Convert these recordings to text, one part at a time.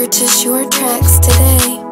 Purchase your tracks today.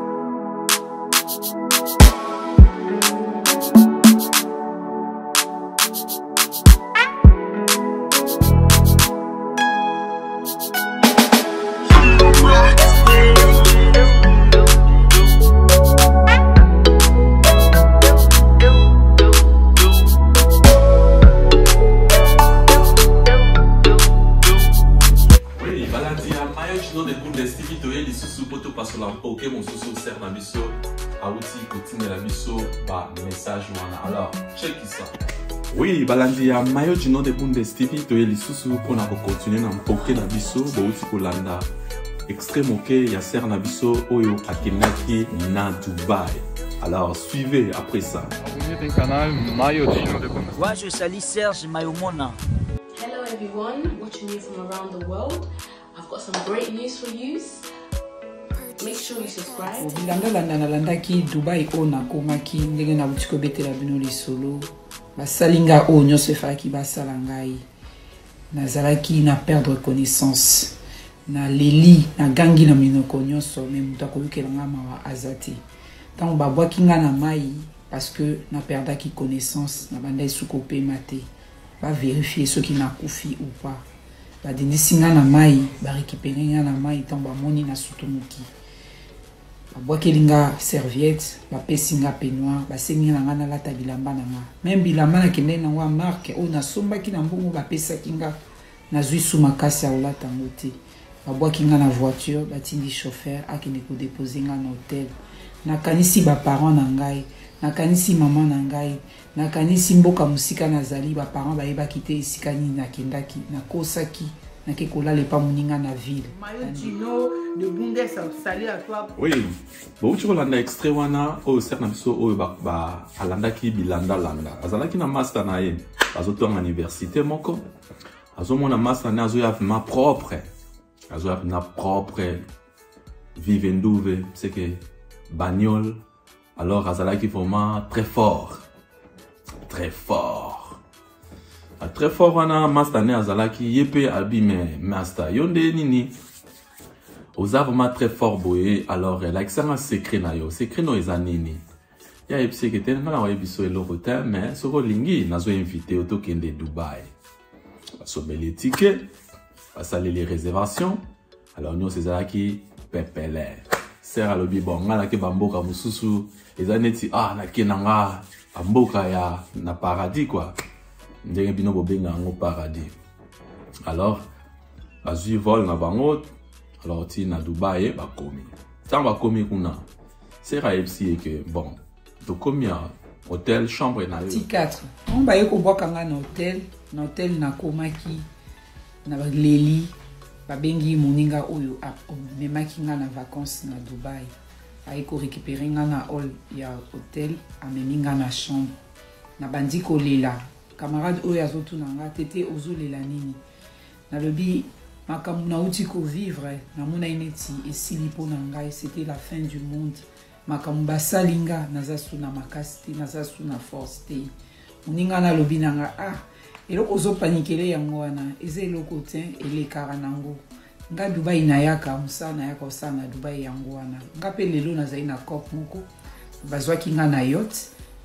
Oui, balandi ya mayo chino de Bundes TV toye lisusu mpo topasola mpoke mosusu ser na biso awuti kotindela biso ba message wana alors check ça oui balandi ya mayo chino de Bundes TV toye lisusu mpo na kokontinue na mpoke na biso bowuti kolanda extrait moke ya ser na biso oyo akendaki na Dubaï. Alors suivez après ça. Abonnez den Kanal Mayo Chino de Bundes. Ouais, je salue Serge Mayomona. Hello everyone, watching you from around the world. I've got some great news for you. Make sure you subscribe. Bilandalanda nalandaki Dubai oyo nakomaki ndenge nauti kobetela bino lisolo basali ngai oyo nyonso efalaki basala ngai nazalaki na perdre connaissance naleli nagangi na minoko nyonso me moto akoyokela ngai mawa aza te ntango babwaki ngai na mai parce que na perdaki connaissance nabandaki suki kopema te baverifie soki nakufi ou pas badindisi ngai na mai barekipere ngai na mai ntango bamoni nasutumuki babwakeli nga serviette bapesi nga peignoir basengi na nga nalata bilamba na nga meme bilamba nakendaki nango ya marke oyo nasombaki na mbongo bapesaki nga nazwi su makasi ya kolata yango te babwaki nga na voiture batindi chauffeur akende kodepose nga na hotel nakanisi baparent na ngai nakanisi mama na ngai nakanisi mboka mosika nazali baparent bayebaki te esika nini nakendaki nakosaki nake kolala epa moninga na ville. Mayo Gino de Bundes, salut à toi. Oui, bouti kolanda extrait wana oyo sœur na biso oyo ba, ba alandaki bilandalanda azalaki na master na ye azotonga université moko azomona master na ye azoya vraiment propre azoya vraiment propre vive nduve c'est que bagnole alors azalaki vraiment très fort très fort ah, très fort wana master nde azalaki ye mpe abi me master yo nde nini oza vraiment très fort boye alors elakisa nga secret na yo secret no eza nini ye ayebisi eke te nga na koyebi so eloko te mais soki olingi nazo invite yo tokende dubai basombeli ticket basaleli réservation alors nyonso ezalaki pepele ser alobi bon ngai nake bamboka mosusu eza neti ah nake na nga bamboka ya na paradis kua ndenge bino bobenga yango paradis alors bazwi vol na bango alors ti na dubai bakomi ntango bakomi kuna ser ayebisi ye ke bon tokomi ya hotel chambre na yo ti 4 ntango baye kobwaka ngai na hotel na hotel nakomaki na baleli babengi moninga oyo amemaki nga na vacances na Dubai aye ko récupérer nga na hall ya hotel amemi nga na chambre nabandi kolela camarade oyo azotuna nga tete ozolela nini nalobi makambo nauti kovivre namonaki neti esili mpo na ngai c'était la fin du monde makambo basali nga naza su na makasi te naza su na force te moninga nalobi na nga ah eloko ozopanikele yango wana eza eloko te elekaka nango nga dubai nayaka mosala nayaka kosala na dubai yango wana nga mpe lelo nazali na cop moko bazwaki nga na yacht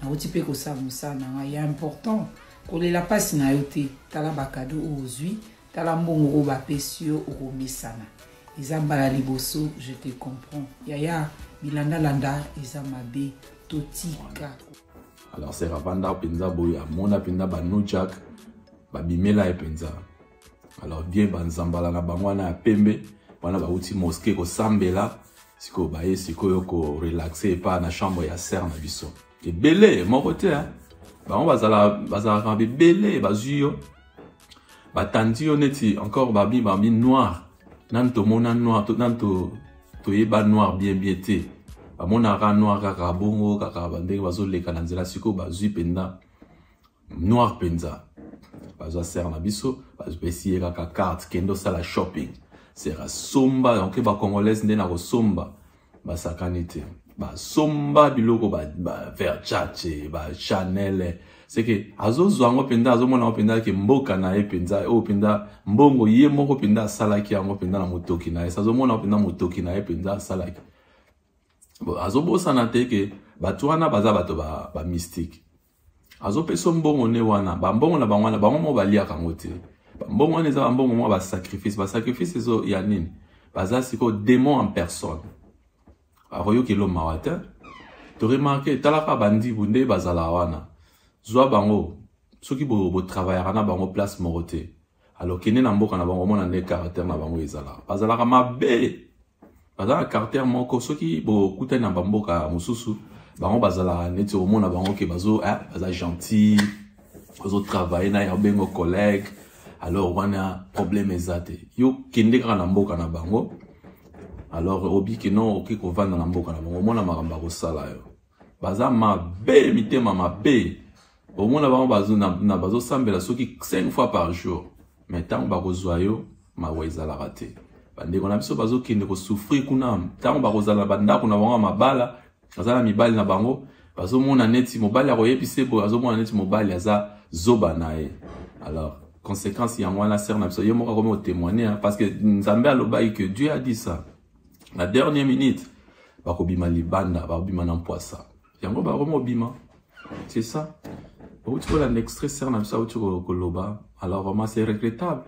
nauti mpe kosala mosala na ngai ya important kolela mpasi na yo te tala bakado oyo ozwi tala mbongo oyo bapesi yo okomesana eza mbala liboso je te comprends yaya bilandalanda eza mabe totika alors sera avanda mpenza boye amona mpenza ba new jack babimela ye mpenza alors bien banzambala na bango wana ya pembe wana bauti mosquée kosambela sikoyo baye sikoyo korelaxe epa na chambre ya ser na biso ebele moko te bango bazalaka ebele bazwi yo batandi yo neti encore babi babi noir nanu tomona noir nanu toyeba noir bien bien te bamonaka noir kaka bongo kaka bandenge bazoleka na nzela sikoyo bazwi mpenza noir mpenza bazwa sere na biso bapesi ye kaka carte kende osala shopping sere asomba donk bacongolaise nde na kosomba basakani te basomba biloko ba, ba versace ba chanel. C'est que azozwa yango mpenza, azomona yango mpenza ke mboka na ye mpenza, oyo mpenza mbongo ye moko mpenza asalaki yango mpenza na motoki na ye. Azomona yango mpenza motoki na ye mpenza asalaki. Bon, azobosana te ke bato wana baza bato ba, ba mystique. Azopesa mbongo ne wana, bambongo na bango wana, bango moko baliaka yango te. Bambongo wana eza bambongo moko basacrifice. Basacrifice ezo ya nini? Baza sikoyo démon en personne. Akoyoka elo mawa te. Toremarke, talaka bandibu nde bazala wana. Zwa bango, soki botravaillaka na bango place moko te. Alors kende na mboka na bango, omona nde caractère na bango ezalaka. Bazalaka mabe. Baza na caractère moko, soki bokutani na bamboka mosusu, bango bazalaka neti omona bango ke bazo, eh, baza gentil, bazotravaille na ya bengo collègue. Alors wana problème eza te. Yo kende kaka na mboka na bango. Alors obiki non, okoki kovanda na mboka na bango, omona makambo akosala yo. Baza mabe, mitema mabe. Omona bango bazosambela soki 5 fois par jour. Mais ntango bakozwa yo, mawa ezalaka te. Bandeko na biso bazokende kosouffrir kuna, ntango bakozala na bandako na bango ya mabala, baza na mibali na bango, bazomona neti mobali akoyebisa boye, azomona neti mobali aza zoba na ye. Alors conséquence yango wana, sœur na biso ye moko akomi kotémoigner, parce que Nzambe alobaki que Dieu a dit ça. Na dernière minute bakobima libanda, bakobima na mpwasa. Yango bakomi kobima. C'est ça. Bauti kolanda extrait sœur na biso auti koloba. Alors vraiment c'est regrettable.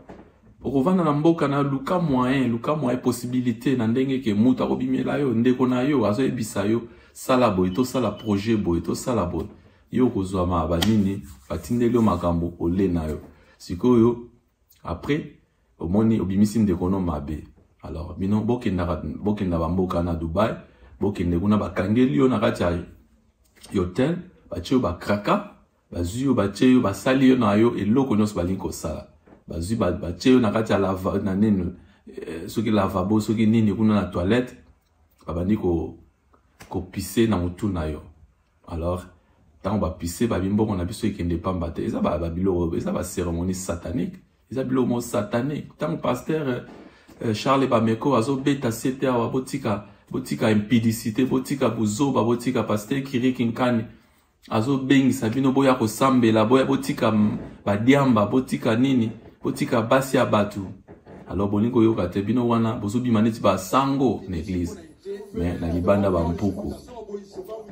Okovanda na mboka na luka moyen, luka moyen possibilité na ndenge ke mutu akobimela yo, ndeko na yo azoyebisa yo sala boye, tosala projet boye, tosala boye. Yo okozwa ma banini, batindeli yo makambo ole na yo. Sikoyo après omoni obimisi ndeko no mabe. Alors bino bokendaka, bokenda bamboka na Dubai, bokende kuna bakangeli yo na kati ya hotel, batie yo bakraka, bazwi yo, batie yo, basali yo na yo eloko nyonso balingi kosala. Bazwi batie yo na kati ya lava, na nini, soki lavabo, soki nini kuna na toilette, babandi kopise na motu na yo. Alors ntango bapise, babi mbongo na biso ekende pamba te. Eza ba biloko, eza ba cérémonie satanique, eza biloko moko satanique. Ntango pasteur Charles Bameko azobeta sete awa, botika, botika impudicité, botika buzoba, botika. Pasteur Kiriki Nkani azobengisa bino boya kosambela, boya, botika badiamba, botika nini, botika basi ya bato. Alors bolingi koyoka te. Bino wana bozobima neti basango na église, mais na libanda bampuku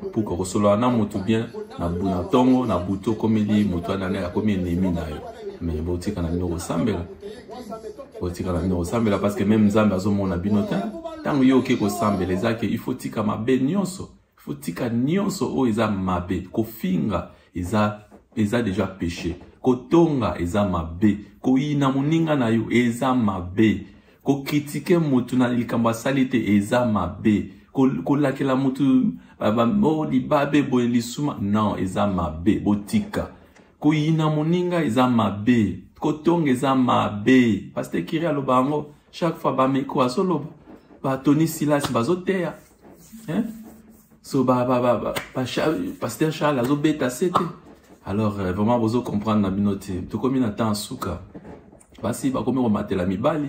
mpuku. Akosolola na motu bien na ntongo, na butu okomeli motu wana, akomi ennemi na yo. Mais botika na bino kosambela, botika na bino kosambela, parce que même Nzambe azomona bino te. Ntango yo oke kosambela, eza ke il faut tika mabe nyonso, il faut tika nyonso oyo eza mabe. Kofinga eza déjà péché, kotonga eza mabe, koyina moninga na yo eza mabe, kocritiquer motu na likambo asali te eza mabe, kolakela motu o libabe boye lisuma, non, eza mabe. Botika koyina moninga, eza mabe, kotonga eza mabe. Pasteur Kiri aloba yango chaque fois, Bameko azoloba, batoni Silas bazoteya, hein? So ba pasteur Charles azobeta sete. Alors vraiment bozo comprendre na bino te. Tokomi na temps suka, basi bakomi komatela mibali,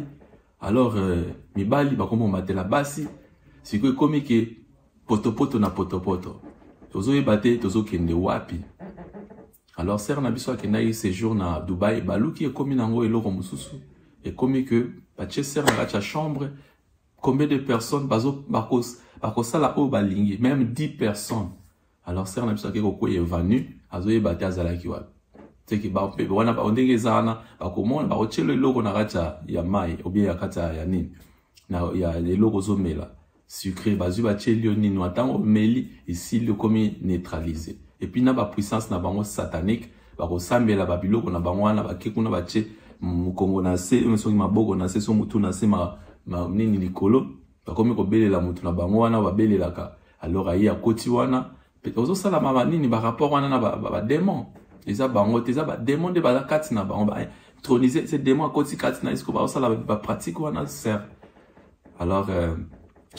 alors mibali bakomi komatela basi. Sikoyo ekomi ke potopoto na potopoto, tozoyeba te tozokende wapi. Alors sœur na biso akendaki séjour na Dubai, baluki ekomi nango eloko mosusu, ekomi ke batie sœur na kati ya chambre. Combien de personnes bakosala oyo balingi, même 10 personnes. Alors sœur na biso ake kokwea évanu, azoyeba te azalaki wapi. Teke wana ndenge eza wana, bakomona bakotiela eloko na kati ya mai ou bien ya kati ya nini, na ya eloko ozomela sucré, bazwi batieli yo nini, ntango omeli esili, okomi neutralisé. Et puis na bapuissance na bango satanique, bakosambela babiloko na bango wana, bake kuna batie mokongo na se, soki maboko na se, so motu na se, ma nini likolo, bakomi kobelela motu na bango wana babelelaka. Alors aye akoti wana, ozosala banini, barapport wana na badémon, eza bango te, eza badémon nde baza kati na bango, baintronise ce démon akoti kati na esiko baosala bapratique wana sœur. Alors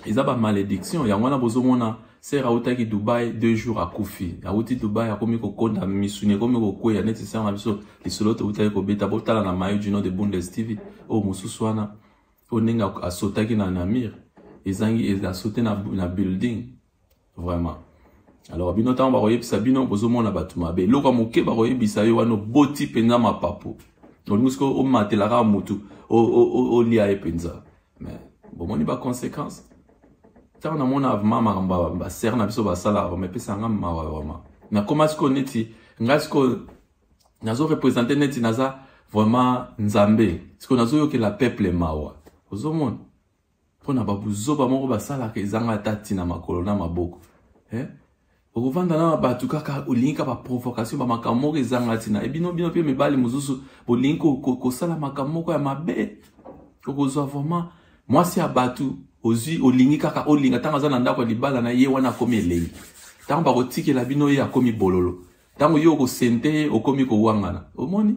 eza bamalédiction yango wana bozomona sœur autaki Dubai, 2 jours akufi. Auti Dubai, akomi kokonda, misuni ekomi kokweya neti sœur na biso lisolo toutaki kobeta. Botala na Mayo Dino de Bundes TV oyo mosusu wana, oyo ndenge asotaki na mur, ezangi asote na building. Vraiment. Alors bino ntango bakoyebisa bino, bozomona bato mabe. Eloko ya moke bakoyebisa yo wana, oboti mpenza mapapu, olingi soki omatela kaka motu olia ye mpenza. Mais bomoni baconséquence. Ntango namona vraiment makambo basere na biso basalaka, vraiment epesaka nga mawa. Vraiment nakoma sikoyo neti ngai sikoyo nazo représente neti naza vraiment Nzambe. Sikoyo nazoyokela peuple mawa, ozomona, mpona babuzoba moko basalaka ezanga ata ntina, makolo na maboko, eh? Okovanda na bato kaka, olingi ka baprovocation, bamakambo moko ezanga ntina. Ebino bino mpe mibali mosusu bolingi kosala makambo moko ya mabe. Okozwa vraiment mwasi ya bato, ozwi, olingi kaka olinga. Ntango aza na ndako ya libala na ye wana, akomi elengi. Ntango bakotikela bino ye, akomi bololo. Ntango yo okosente ye, okomi kowangana. Omoni,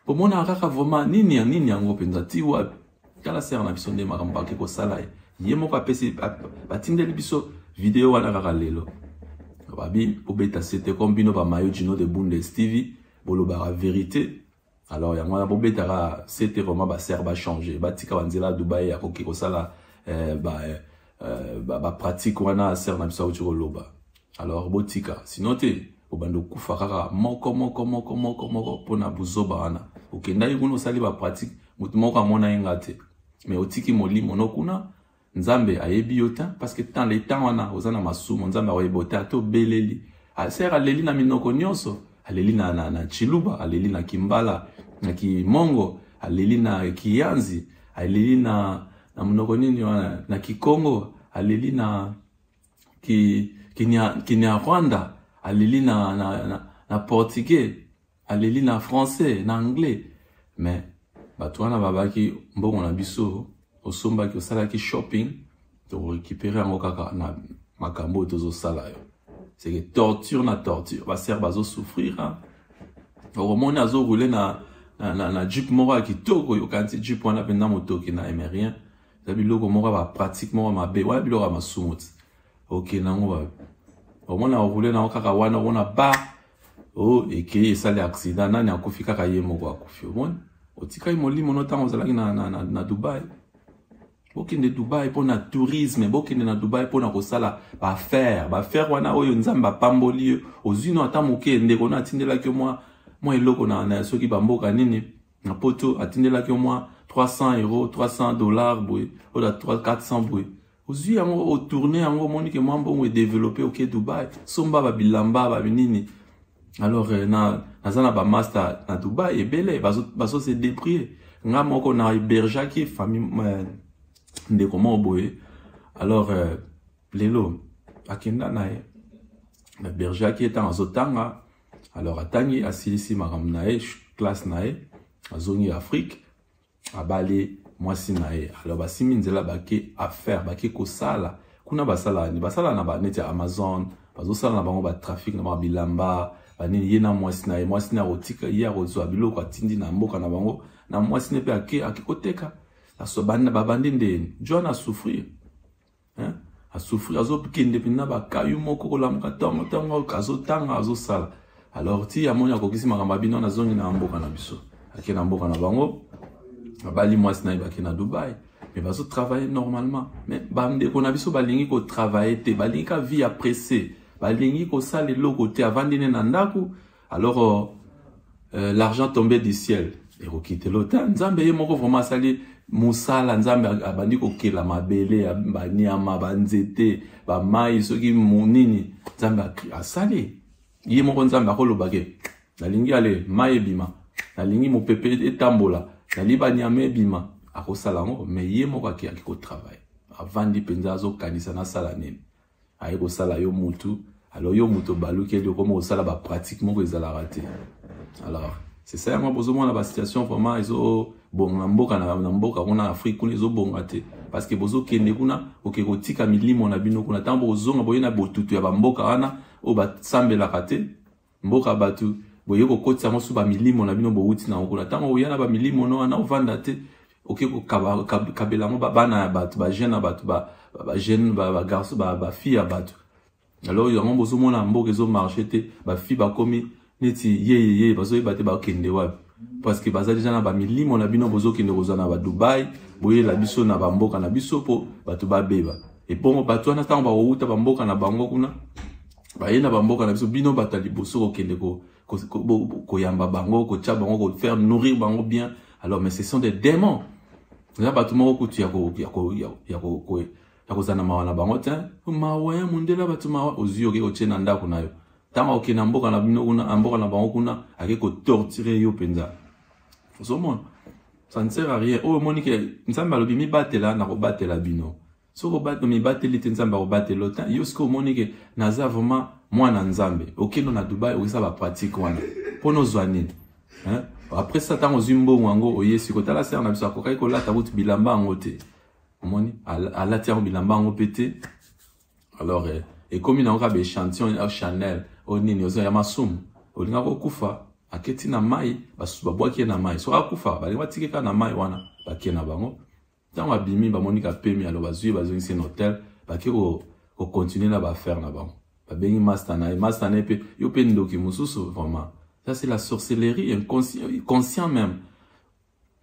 omonaka kaka vraiment nini ya nini yango mpenza ti wapi. Tala sere na biso nde makambo bake kosala ye. Ye moko apesi, batindeli biso video wana kaka lelo. Babi bobeta sete comme bino bamayo Gino de Bundes TV, bolobaka vérité. Alors yango wana bobetaka sete vraiment, basere bachange, batika banzela ya Dubai, akoki kosala bapratique wana sere na biso auti koloba. Alors botika, sinon te obanda okufa kaka moko moko moko moko moko mpona buzoba wana. Okendaki kuna, osali bapratique, motu moko amona ye nga te, mais otiki molimo no kuna. Nzambe ayebi yo te, parce que temps le temps wana oza na masumu, Nzambe akoyeba yo te. Ata obeleli, sere aleli na minoko nyonso, aleli na Chiluba, aleli na Kimbala, na Kimongo, aleli na Kiyanzi, aleli na monoko nini wana, na Kikongo, aleli na Kinyarwanda, aleli na portugais, aleli na français, na anglais. Mais bato wana babaki mbongo na biso osombaki, osalaki shopping, tokorécupérer yango kaka na makambo oyo tozosala yo. C'est que torture na torture, basere bazosouffrir. Okomoni azoroule na jeep moko ya kitoko, yokanisi jeep wana mpenza motoki na emerien. Eza biloko moko ya bapratique moko mabe wana, biloko ya masumu. Ti okende yango babi, omona oroule nango kaka wana, omona ba o ekei, esali accident, nani akufi? Kaka ye moko akufi. Omoni, otikaki molimo no ntango ozalaki na Dubai. Bokende Dubai mpona tourisme, bokende na Dubai mpona kosala baaffaire. Baaffaire wana oyo Nzambe apamboli yo, ozwi no ata moke. Ndeko no atindelaki yo mwa eloko na soki bamboka nini na Poto, atindelaki yo mwa 300 euro, 300 dollars boye, oyo 400 boye, ozwi yango, otourne yango, omoni ke mwa mbongo edéveloppe, oke Dubai, somba babilamba, babinini. Alors naza na bamaster na Dubai ebele, bazo se débrouiller. Nga moko na hébergeaki famille ndeko moko boye. Alors lelo akenda na ye, hébergeaki ye ntango azotanga. Alors atangi, asilisi makambo na ye, classe na ye, azongi Afrique, abali mwasi na ye. Alors basimbi nzela, bake affaire, bake kosala kuna. Basala ni basala na baneti ya Amazon, bazosala na bango batrafic na bango bilamba banini. Ye na mwasi na ye, mwasi na akotika ye, akozwa biloko, atindi na mboka na bango na mwasi ne mpe ake koteka. Babandi ndeni John asouffrir, hein? Asouffrir, azokende mpenza bakayu moko, kolamuka ntongo ntongo, azotanga, azosala. Alors ti amoni akokisi makambo ya bino, nazongi na mboka na biso. Ake na mboka na bango, abali mwasi na ye, bake na Dubai, mais bazotravaille normalement. Mais bandeko na biso balingi kotravaille te, balingi ka vie ya pressé, balingi kosala eloko te. Avandi ne na ndako, alors l'argent tombé du ciel ekokitela te. Nzambe ye moko vraiment asali mosala. Nzambe abandi kokela mabele, banyama, banzete, bamai, soki monini. Nzambe asali ye moko. Nzambe akoloba ke nalingi ale mai ebima, nalingi mopepe etambola, nalingi banyama ebima, akosala yango. Mais ye moko akeyaki kotravaille, avandi mpenza, azokanisa nasala nini, aye kosala yo mutu. Alors yo mutu obalukeli, okoma kosala bapratique moko ezalaka te. Alors c'est ça, yango bozomona basituation vraiment ezobonga na mboka, na mboka kuna na Afrique kuna ezobonga te, parce que bozokende kuna, oke kotika milimo na bino kuna. Ntango bokozonga, boye na botutu ya bamboka wana oyo basambelaka te, mboka bato, boye kokotisa yango so bamilimo na bino bowuti nango kuna. Ntango oya na bamilimo no wana, ovanda te, oke kokabela yango bana ya bato, bajeune ya bato, bajeune bagarçon, bafille ya bato. Alors yango bozomona mboka ezomarche te. Bafille bakomi neti yeyeye, bazoyeba te bakende wapi, parce que baza deja na bamilimo na bino. Bozokende kozwa na badubai, boyela biso na bamboka na biso mpo bato babeba. Ebongo bato wana, ntango bakowuta bamboka na bango kuna. Baye na bamboka na biso, bino bato ya liboso kokende koyamba bango, kotia bango, kofaire nourrir bango bien. Alors, mais ce sont des démons. Eza bato moko kutu ya kozala na mawa na bango te. Mawa ya mondela, bato mawa. Ozwi, oke kotie na ndako na yo. Ntango okende na mboka na bino kuna, na mboka na bango kuna, ake kotorturer yo mpenza. Ozomona, ça ne sert à rien. Oyo omoni ke Nzambe alobi: "Mibatela, na kobatela bino." Soki omibateli te, Nzambe akobatela yo te. Yo soki omoni ke naza vraiment mwana Nzambe, okende na Dubai, okesala bapratique wana mpona ozwa nini? Après ça, ntango ozwi mbongo yango, oye siko tala sœur na biso akokaki kolata kutu bilamba yango te. Omoni, alati yango, bilamba yango mpe te. Alors ekomi nango kaka baéchantillon ya Chanel. Oyo nini? Oza ya masumu, olingaka kokufa. Aketi na mai, basusu babwaki ye na mai. Soki akufa, balingi batiki kaka na mai wana, bakie na bango. Ntango abimi, bamoni kapemi. Alors bazwi ye, bazongisi na hotel, bake kocontinuer na baaffaire na bango. Babengi master na ye, master na ye mpe yo mpe ndoki mosusu. Vraiment, ça, c'est la sorcellerie inconscient même.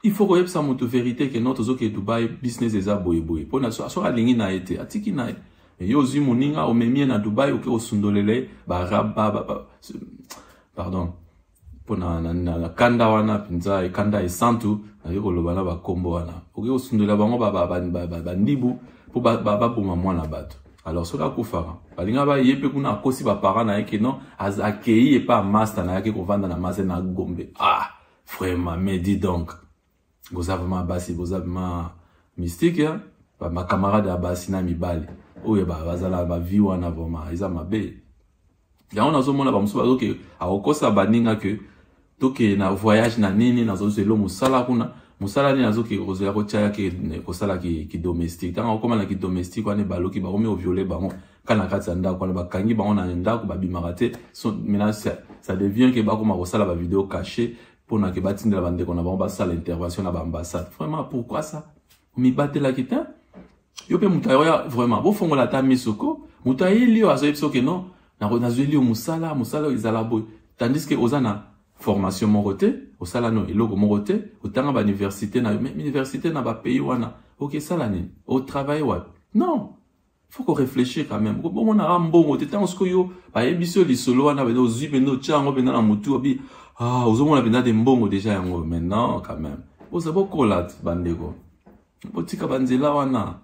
Il faut koyebisa moto vérité ke non, tozoke Dubai, business eza boyeboye, mpona soki alingi na ye te, atiki na ye. Yo ozwi moninga, omemi ye na Dubai, oke kosundolela ye baraba ba, pardon mpona na kanda wana mpenza, ekanda esantu naye koloba na bakombo wana. Okoki kosundolela bango bandibu mpo baboma mwana bato. Alors soki akufaka, balinga baye mpe kuna, akosi baparent na ye ke non, akei epa master na ye, ake kovanda na master na Gombe. Ah, vraiment, mais dis donc, boza vraiment basi, boza vraiment mystique. Bacamarade ya basi na mibali oyo bazala bavie wana, vraiment eza mabe. Yango nazomona bamosusu bazoke, akokosa baninga ke tokee na voyage na nini, nazozela mosala kuna. Mosala nini azoke kozela? Kotia yake kosala kidomestique. Ntango akokóma na kidomestique wana, ebaloki, bakomi kovioler bango ka na kati ya ndako wana. Bakangi bango na ndako, babimaka te. Maintenant ça devient ke bakoma kosala bavideo caché mpona ke batindela bandeko na bango basala intervention na baambassade. Vraiment, pourquoi ça? Omibatelaki te, yo mpe moto ayoya. Vraiment, bofongola ata miso ko. Moto ayeli yo, azoyebi soki non, nazweli yo mosala, mosala oyo ezala boye, tandis ke oza na formation moko te, osala no eloko moko te, otanga bauniversité na yo, mais université na bapays wana, okesala nini? Otravaille wapi? Non, faut qu'on réfléchir quand même. Bomonaka mbongo te. Ntango sikoyo bayebisi yo lisolo wana mpenza, ozwi mpenza, otya yango mpenza na motu, obi ah, ozomona mpenza te mbongo déjà yango. Mais non, quand même, boza bokola, bandeko, botika banzela wana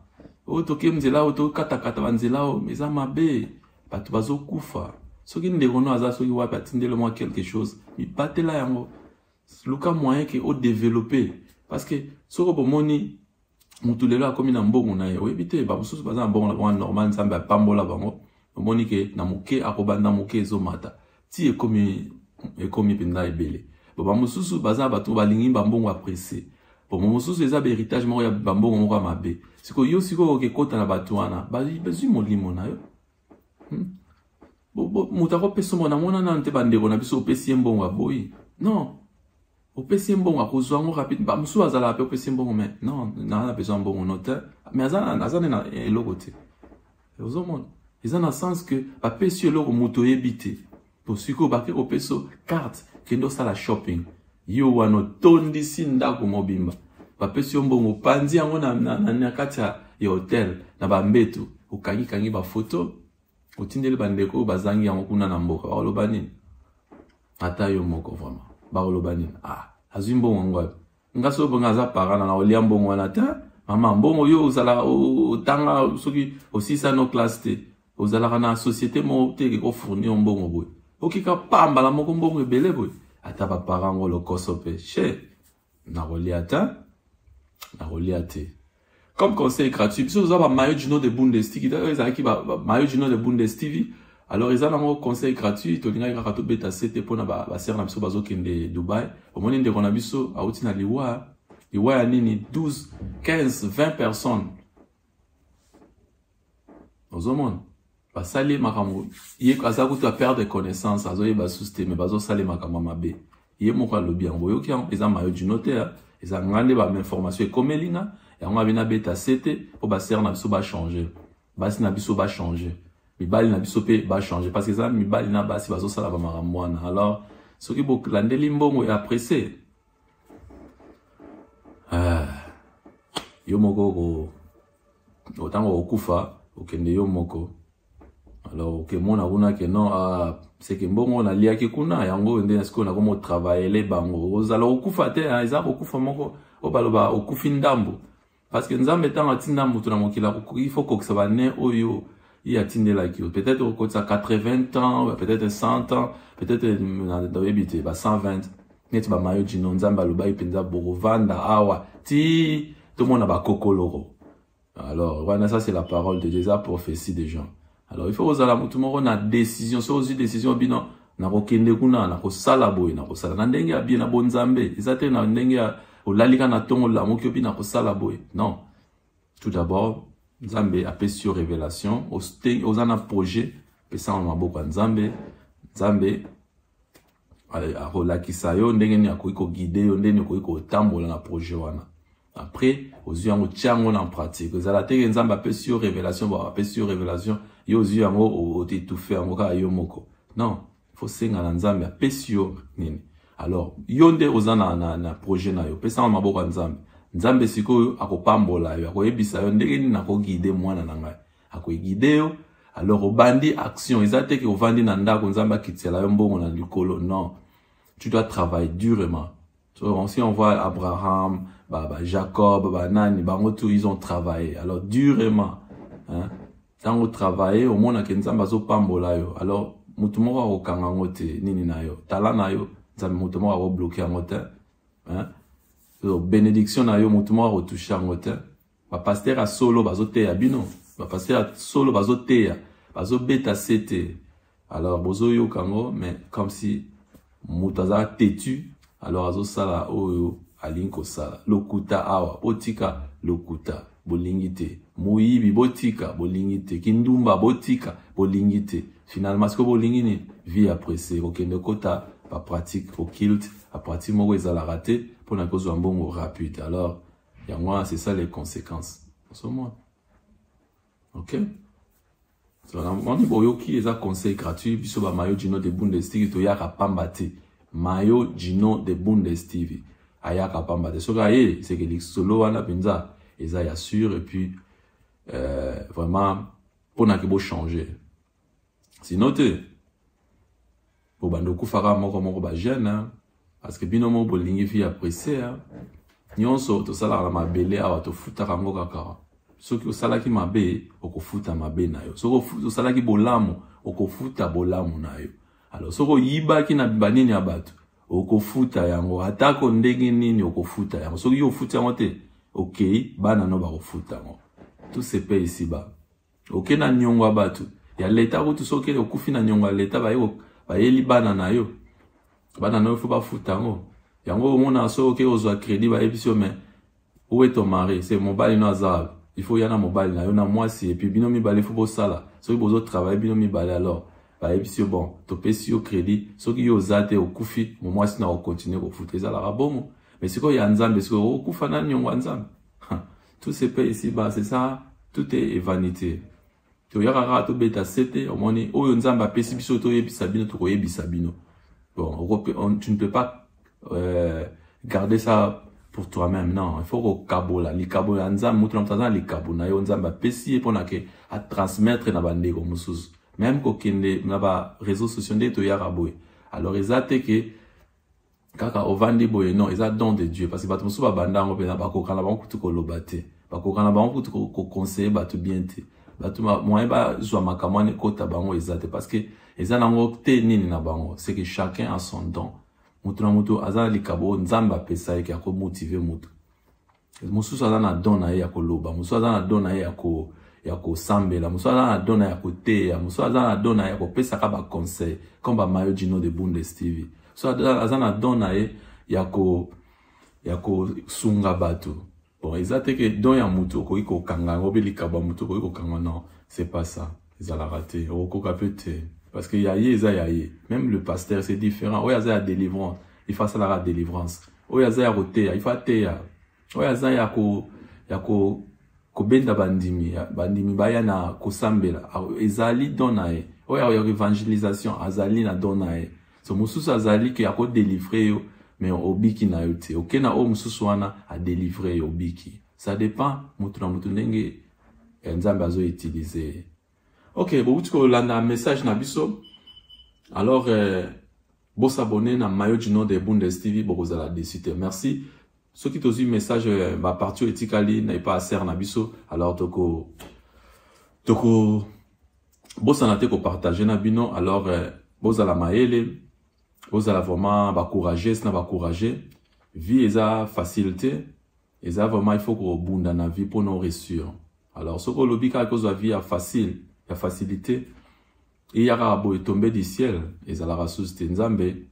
oyo. Toke nzela oyo, tokatakata banzela oyo, eza mabe, bato bazokufa. Soki ndeko no aza soki wapi, atindeli mwa quelque chose, mibatela yango, luka moyen ke odévelopper, parce que soki bomoni motu lelo akomi na mbongo na ye, oyebi te, bamosusu baza na mbongo na bango normal, Nzambe apambola bango. Omoni ke na moke akobanda moke, ezomata ti ekomi mpenza ebele. Bo bamosusu baza bato balingi bambongo ya presse. Bon, mosusu eza bahéritage moko ya bambongo moko ya mabe. Sikoyo yo sikoyo okekota na bato wana, bazwi molimo na yo. Moto akopesa mbongo, namona nano te. Bandeko na biso, opesi ye mbongo, aboyi. Non, opesi ye mbongo, akozwa yango rapide. Bamosusu bazalaka mpe, opesi ye mbongo, mais non, naza na besoin mbongo no te, mais aza nde na eloko te. Ozomona, eza na sens que bapesi yo eloko, moto oyebi te. Po sikoyo bake kopesa yo carte, kende osala shopping. Yo wana otondisi ndako mobimba, bapesi yo mbongo, opanzi yango na kati ya hotel, na bambeto, okangikangi bafoto, otindeli bandeko oyo bazangi yango kuna na mboka. Bakoloba nini? Ata yo moko, vraiment, bakoloba nini? Ah, azwi mbongo yango wapi? Nga soki bongo aza parent na olia mbongo wana te. Mama, mbongo yo ozalaka otanga, soki osisa no classe te, ozalaka na société moko te eke kofournir yo mbongo boye, okika pambala moko mbongo ebele boye. Ata baparent yango lokoso mpe che, nakolia te, nakolia te. Comme conseil gratuit, biso toza bamayo Juno de Bundes Tv, oyo ezalaki bamayo Juno de Bundes TV. Alors eza nango conseil gratuit, tolingaki kaka tobeta sete mpona basœur na biso bazokende Dubai. Omoni ndeko na biso awuti na liwa, liwa ya nini? 12, 15, 20 personnes. Ozomona basali makambo, ye aza kutu aperdre connaissance, azoyeba susu te, mais bazosala makambo ya mabe. Ye moko alobi yango, boyoki yango. Eza mayo Juno te, eza nga nde bainformation ekomeli nga yango. Abi nabeta se te mpo basœur na biso bachange, basi na biso bachange, mibali na biso mpe bachange, parce que eza mibali na basi bazosala bamakambo wana. Alors soki bolandeli mbongo ya presse, ah, yo moko ntango okokufa, okende yo moko. Alors okemona kuna ke non, ah, seke mbongo naliaki kuna yango nde sikoyo nakomi otravaillele bango. Ozala kokufa te, eza kokufa moko oyo baloba okufi ndambo, parce que Nzambe ntango atinda moto na mokili, il faut kokisa bane oyo ye atindelaki yo. Peut-être okokisa 80 ans, peut-être 100 ans, peut-être nayebi te, ba 120 neti bamayo jino. Nzambe alobaki mpenza bokovanda awa ti tomona bakokoloro. Alors wana, ça c'est la parole de Dieu, eza prophétie des gens. Alors il faut kozala motu moko na décision. Soki ozwi décision bino, nakokende kuna, nakosala boye, nakosala na ndenge ya bien na bonzambe, eza te na ndenge ya olalika na ntongo, olamuki obi nakosala boye. Non, tout d'abord Nzambe apesi yo révélation, oza na projet, pesanga maboko ya Nzambe. Nzambe akolakisa yo ndenge nini akoki koguider yo, ndenge nini okoki kotambola na projet wana. Après ozwi yango, tia yango na pratique. Ezala teke Nzambe apesi yo révélation, bon, apesi yo révélation, yo ozwi yango, oétouffe yango kaka yo moko. Non, faut senga na Nzambe apesi yo nini. Alors yo nde oza na projet na yo, pesanga maboko ya Nzambe. Nzambe sikoyo akopambola yo, akoyebisa yo ndenge nini nakoguider mwana na ngai, akoguider yo. Alors obandi action. Eza te ke ovandi na ndako, Nzambe akitisela yo mbongo na likolo. Non, tu dois travailler durement. So, si on voit Abraham, ba Jacob, ba nani, bango tout, ils ont travaillé. Alors durement, hein. Ntango travailler, omonaka Nzambe azopambola yo. Alors motu moko akokanga yango te, nini na yo, tala na yo, Nzambe, motu moko akobloquer yango te, hein? So, bénédiction na yo, motu moko akotoucher yango te. Bapasteur ya solo bazoteya bino, bapasteur ya solo bazoteya, bazobeta se te. Alors bozoyoka yango, mais comme si moto aza têtu, alors azosala oyo alingi kosala. Lokuta awa, botika lokuta, bolingi te. Moyibi, botika, bolingi te. Kindumba, botika, bolingi te. Finalement sikoyo bolingi nini? Vie ya pressé, kokende kota bapratique occulte, bapratique moko ezalaka te mpona kozwa mbongo rapide. Alors yango wana, c'est ça les conséquences ozomona. Ok, so boyoki, eza conseil gratuit. Biso bamayo Gino de Bundestv toyaka pamba te. Mayo Gino de Bundestv ayaka pamba te. Soki aye, seke lisolo wana mpenza eza ya sûr. Et puis vraiment mponaki bochanger, sinon te bobanda okufaka moko moko bajeune, parce que bino moko bolingi vie ya pressé. Nyonso tosalaka na mabele awa, tofutaka yango kaka. Soki osalaki mabe, okofuta mabe na yo. Soki osalaki bolamu, okofuta bolamu na yo. Alors soki oyibaki na banini ya bato, okofuta yango. Atako ndenge nini, okofuta yango. Soki yo ofuti yango te, okei, bana no bakofuta yango. Tout se paye ici bas. Oke na niongo ya bato ya leta kutu, soki okufi na niongo ya leta, bayeli bana na yo, bana na yo faut bafuta yango. Yango omona, soki oke kozwa crédit, bayebisi yo: "Mais où est ton mari?" C'est mobali no aza, il faut ya na mobali na yo na mwasi, et puis bino mibale faut bosala. Soki bozotravailler bino mibale, alors bayebisi yo: "Bon, topesi yo crédit, soki yo oza te, okufi, mwasi na okontinue kofuta." Ezalaka bongo. Mais sikoyo ya Nzambe, sikoyo okufa na niongo ya Nzambe. Tout se paye ici bas, c'est ça, tout est vanité. Toyaka kaka tobeta sete. Omoni oyo Nzambe apesi biso, toyebisa bino, tokoyebisa bino. Bon, tu ne peux pas garder ça pour toi-même. Non, il faut kokabola likabo ya Nzambe. Moto na moto aza na likabo na yo, Nzambe apesi ye mpona ke atransmettre na bandeko mosusu. Même kokende na baréseaux sociaux nde toyaka boye, alors eza te ke kaka ovandi boye. Non, eza don de Dieu, parce que bato mosusu babanda yango mpenza, bakoka na bango kutu koloba te, bakoka na bango kutu koconseiller bato bien te. Bato moyen bazwa makambo wana ekota bango eza te, parce que eza nango te nini na bango. C'est que chacun a son don. Moto na moto aza na likabo oyo Nzambe apesa ye ke akomotiver. Moto mosusu aza na don na ye ya koloba, mosusu aza na don na ye ya kosambela, mosusu aza na don na ye ya koteya, mosusu aza na don na ye ya kopesaka baconseil comme bamayo Gino de Bundes TV, mosusu aza na don na ye ya kosunga bato. Bon, eza te ke don ya motu okoki kokanga yango, mpe likabo ya motu okoki kokanga. Non, c'est pas ça, ezalaka te, okokoka mpe te, parce que ya ye eza ya ye. Même le pasteur, c'est différent. Oyo aza ya délivrance, il faut asalaka délivrance. Oyo aza ya koteya, il faut ateya. Oyo aza ya kobenda bandimi baya na kosambela, ezali don na ye. Oyo ya évangélisation azali na don na ye. So mosusu azali ke akodélivrer yo, mais obiki na yo te, oke na oyo mosusu wana adélivrer yo, obiki. Ça dépend motu na motu ndenge Nzambe azoutiliser ye. Ok, bowuti kolanda message na biso. Alors bosabone na Mayo Djino de Bundes TV, bokozala déçu te. Merci. Soki tozwi message ba partie oyo etikali na epa sœur na biso, alors toko toko bosana te kopartage na bino. Alors bozala mayele, bozala vraiment ba courageuse na ba courageux. Vie eza facile te, eza vraiment il faut kobunda na vie mpona réussir. Alors soki olobi kaka kozwa vie ya facile, ya facilité, eya kaka boye tombe du ciel, ezalaka susu te. Nzambe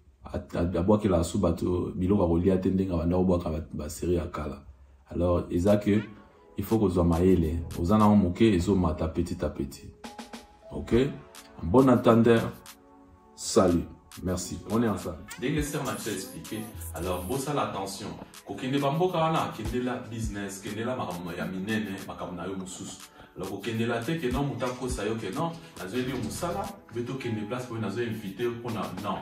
abwakelaka su bato biloko ya kolia te ndenge abanda kobwaka baserie ya kala. Alors eza ke il faut kozwa mayele, oza nango moke, ezomata petit à petit. Ok, en bon entendeur, salut, merci, on est ensemble. Ndenge sœur na biso expliqué, alors bosala attention kokende bamboka wana, kendela business, kendela makambo ya minene, makambo na yo mosusu. Alors kokendela te ke non, moto akosa yo ke non, nazweli yo mosala mpe tokende place boye, nazo invite yo mpona non.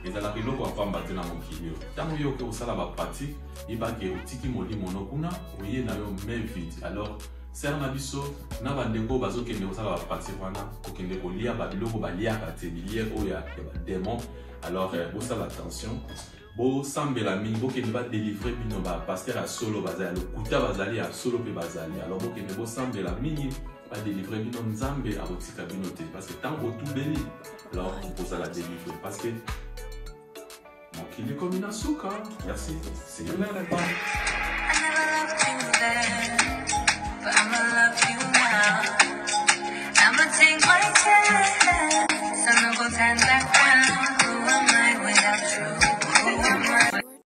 Ezalaka eloko ya pamba te na mokili oyo. Ntango yo oke kosala bapratique, yebake otiki molimo no kuna, oye na yo main vide. Alors sere na biso na bandeko bazokende kosala bapratique wana, kokende kolia babiloko baliaka te, bilie oyo ya bademon. Alors bosala attention, bosambela mingi, bokende badelivre bino. Bapaster ya solo bazali, ya lokuta bazali, ya solo mpe bazali. Alors bokende bosambela mingi, badelivre bino. Nzambe akotika bino te, parce que ntango otubeli, alors okozala délivre, parce que mokili ekomi na suka. Merci, see you later, bye.